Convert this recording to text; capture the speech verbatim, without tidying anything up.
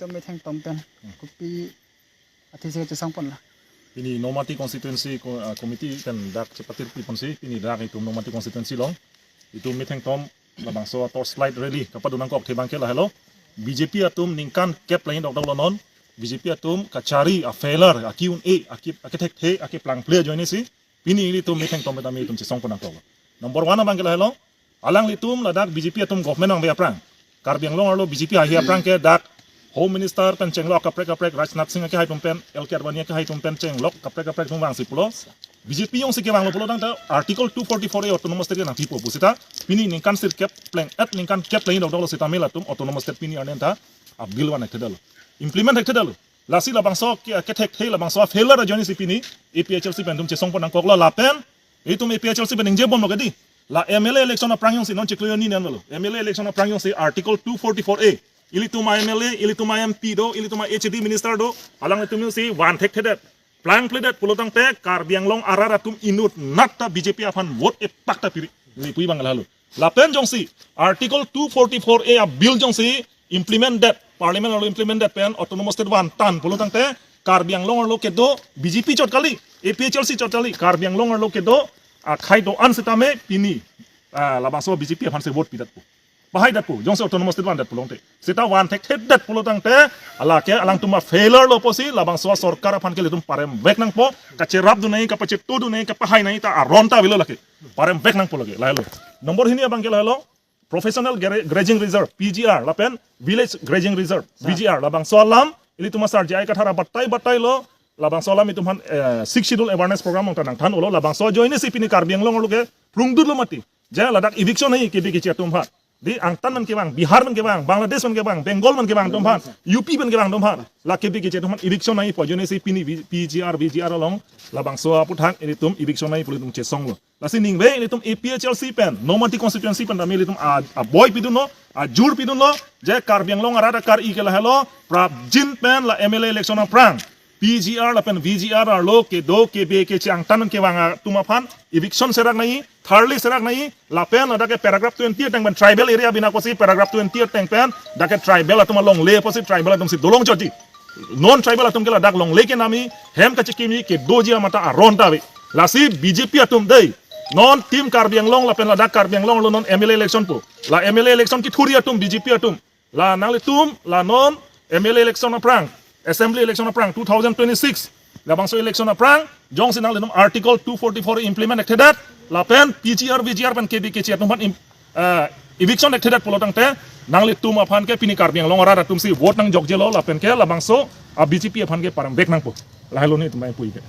Metheng tom pen kopi athisi kachesong ponlo? Pini Nomati constituency ko- ah, committee pen dak chepatirpi ponsi, pini dak itum Nomati constituency along itum metheng tom labangso torchlight rally kapado nangkok thebang ke lahelo. B J P atum ningkan kep lain dokdok lo non. B J P atum kachari a failure, aki-un-e, aki- akethekthe, akeplangple ajoinesi pini ilitum metheng tom pen tame itum chesong pon nangkoklo. Number one abang ke lahelo, alanglitum ladak B J P atum government vangve aphrang, Karbi Anglong arlo B J P haihe aphrang ke dak Home Minister pen chenglok kaprek kaprek, Rajnath Singh akehai atum pen, L K Advani akehai atum pen chenglok kaprek kaprek atum vangsi pulo. B J P jongsi kevanglo pulo tangte Article two forty-four A Autonomous State ke nangpipo pusita pini ningkan sirkep pleng-et, ningkan kep lain dokdok lo sitame latum Autonomous State pini arni anta a bill van thekthedetlo, implement thekthedetlo. Lasi labangso ke- kethekthe, labangso failure ajoinesi pini A P H L C pen itum chesong pon nangkoklo lapen itum A P H L C pen ningjebomlo kedi. La M L A election aphrang jongsi non chiklo ni nan velo. M L A election aphrang jongsi Article two forty-four A, ilitum a M L A, ilitum a M P do, ilitum a H A D minister do, alanglitum jongsi van thekthedet, plangpledet pulo tangte Karbi Anglong arat atum inutnat ta B J P aphan vote epak ta piri. Ili pu abang lahelo. Lapen jongsi Article two forty-four A a bill jongsi implement det, Parliament arlo implement det pen Autonomous State van tan pulo tangte Karbi Anglong arlo kedo B J P chot kali, A P H L C chot kali, Karbi Anglong arlo kedo akhei do-an sitame pini, ah, labangso B J P aphansi vote pidetpo, pahai detpo, jongsi Autonomous State van det pulo tangte. Seta van thekthedet pulo tangte, lake alangtum a failure lo pusi labangso sorkar aphan ke ilitum paremvek nangpo, kacherapdun nangji, kapachetohdun nangji, kapahai nangji ta aron ta avelo lake. Paremvek nangpo lake, lahelo. Number hini abang ke lahelo, Professional Gra- Grazing Reserve, P G R, lapen Village Grazing Reserve, V G R, labangso alam ilitum asar J I Kathar abatai batailo, labangso alam itum aphan, eh, Sixth Schedule Awareness Program along ta nangthan-olo, labangso ajoinesi pini Karbi Anglong arlo ke prungdutlo mati. Je ladak eviction nangji K B K C atum aphan. Di angtan pen kevang, Bihar pen kevang, Bangladesh pen kevang, Bengal pen kevang atum aphan, U P pen kevang atum aphan, la K B K C atum aphan eviction nangji pu ajoinesi pini V- P G R, V G R along labangso aputhak ilitum eviction nangji pu ilitum chesonglo. Lasi ningve ilitum A P H L C pen, Nomati constituency pen tame ilitum a- aboi pidunlo, ajur pidunlo, je Karbi Anglong arat akari ke lahelo, prapjin pen la M L A election aphrang P G R lapen V G R arlo kedo K B K C angtan pen kevang atum aphan eviction serak nangji, tharli serak nangji, lapen ladak ke paragraph twenty ateng pen tribal area bina kosi paragraph twenty ateng pen dak ke tribal atum alongle pusi tribal atumsi dolong chotji. Non tribal atum ke ladak longle kenamji, hem kachekimji, kedoji amat ta aron ta ave. Lasi B J P atum dei, non Team Karbi Anglong lapen ladak Karbi Anglong arlo non M L A election pu. La M L A election kethurji atum B J P atum. La nanglitum, la non M L A election aphrang, Assembly election aphrang two thousand twenty-six, labangso election aphrang, jongsi nanglitum Article two forty-four implement thekthedet, lapen P G R, V G R pen K B K C atum aphan im- eh, eviction thekthedet pulo tangte, nanglitum aphan ke pini Karbi Anglong arat atumsi vote nangjokjelo, lapen ke labangso a B J P aphan ke paremvek nangpo. Lahelo nelitum abang pu ke.